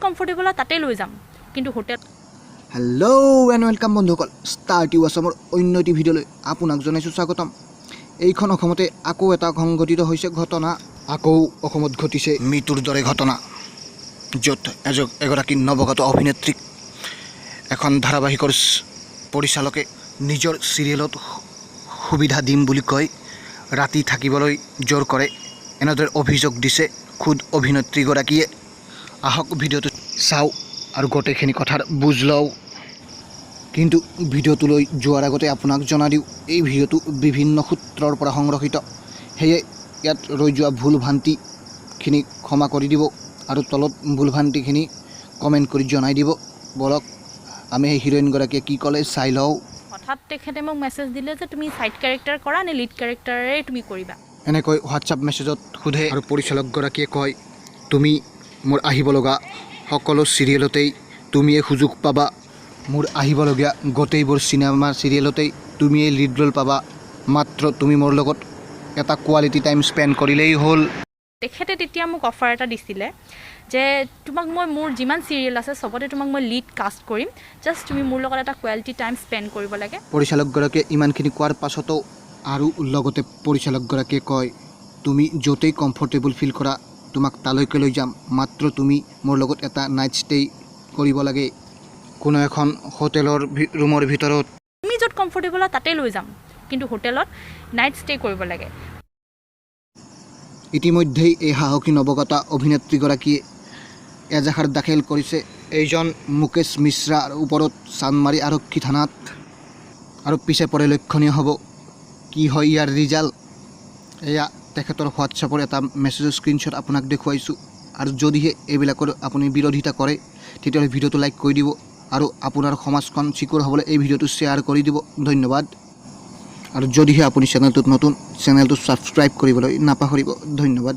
Comfortable হয় তাতেই লৈ যাম, কিন্তু হোটেল হেল্ল' এণ্ড welcome বন্ধুসকল, ষ্টাৰ টিউ আছামৰ অন্য এটি ভিডিঅ'লৈ আপোনাক জনাইছোঁ স্বাগতম। এইখন অসমতে আকৌ এটা সংঘটিত হৈছে ঘটনা। আকৌ অসমত ঘটিছে মৃত্যুৰ দৰে ঘটনা, য'ত এগৰাকী নৱগত অভিনেত্ৰীক এখন ধাৰাবাহিকৰ পৰিচালকে নিজৰ চিৰিয়েলত সুবিধা দিম বুলি কৈ ৰাতি থাকিবলৈ জোৰ কৰে। এনেদৰে অভিযোগ দিছে খুদ অভিনেত্ৰীগৰাকীয়ে। আহক, ভিডিঅ'টো চাওঁ আৰু গোটেইখিনি কথাৰ বুজ লওঁ। কিন্তু ভিডিঅ'টোলৈ যোৱাৰ আগতে আপোনাক জনাই দিওঁ, এই ভিডিঅ'টো বিভিন্ন সূত্ৰৰ পৰা সংগ্ৰহিত, সেয়ে ইয়াত ৰৈ যোৱা ভুল ভ্ৰান্তিখিনি ক্ষমা কৰি দিব আৰু তলত ভুল ভ্ৰান্তিখিনি কমেণ্ট কৰি জনাই দিব। ব'লক, আমি সেই হিৰইনগৰাকীয়ে কি ক'লে চাই লওঁ। হঠাৎ তেখেতে মোক মেছেজ দিলে যে তুমি ছাইড কেৰেক্টাৰ কৰা নে লিড কেৰেক্টাৰে তুমি কৰিবা? এনেকৈ হোৱাটছআপ মেছেজত সোধে আৰু পৰিচালকগৰাকীয়ে কয়, তুমি মোৰ আহিব লগা সকলো চিৰিয়েলতেই তুমিয়ে সুযোগ পাবা, মোৰ আহিবলগীয়া গোটেইবোৰ চিনেমা চিৰিয়েলতেই তুমিয়েই লিড ৰোল পাবা, মাত্ৰ তুমি মোৰ লগত এটা কোৱালিটি টাইম স্পেণ্ড কৰিলেই হ'ল। তেখেতে তেতিয়া মোক অফাৰ এটা দিছিলে যে তোমাক মই মোৰ যিমান চিৰিয়েল আছে চবতে তোমাক মই লিড কাষ্ট কৰিম, জাষ্ট তুমি মোৰ লগত এটা কোৱালিটি টাইম স্পেণ্ড কৰিব লাগে। পৰিচালকগৰাকীয়ে ইমানখিনি কোৱাৰ পাছতো আৰু লগতে পৰিচালকগৰাকীয়ে কয়, তুমি য'তেই কমফৰ্টেবল ফিল কৰা তোমাক তালৈকে লৈ যাম, মাত্ৰ তুমি মোৰ লগত এটা নাইট ষ্টে কৰিব লাগে কোনো এখন হোটেলৰ ৰুমৰ ভিতৰত। তুমি য'ত কমফৰ্টেবল হয় তাতেই লৈ যাম, কিন্তু হোটেলত নাইট ষ্টে কৰিব লাগে। ইতিমধ্যেই এই সাহসী নৱগতা অভিনেত্ৰীগৰাকীয়ে এজাহাৰ দাখিল কৰিছে এইজন মুকেশ মিশ্ৰাৰ ওপৰত চান্দমাৰী আৰক্ষী থানাত। আৰু পিছে পৰে লক্ষণীয় হ'ব কি হয় ইয়াৰ ৰিজাল্ট। এয়া তেখেতৰ হোৱাটছএপৰ এটা মেছেজৰ স্ক্ৰীণশ্বট আপোনাক দেখুৱাইছোঁ। আৰু যদিহে এইবিলাকৰ আপুনি বিৰোধিতা কৰে, তেতিয়াহ'লে ভিডিঅ'টো লাইক কৰি দিব আৰু আপোনাৰ সমাজখন চিকিউৰ হ'বলৈ এই ভিডিঅ'টো শ্বেয়াৰ কৰি দিব। ধন্যবাদ। আৰু যদিহে আপুনি চেনেলটোত নতুন, চেনেলটো ছাবস্ক্ৰাইব কৰিবলৈ নাপাহৰিব। ধন্যবাদ।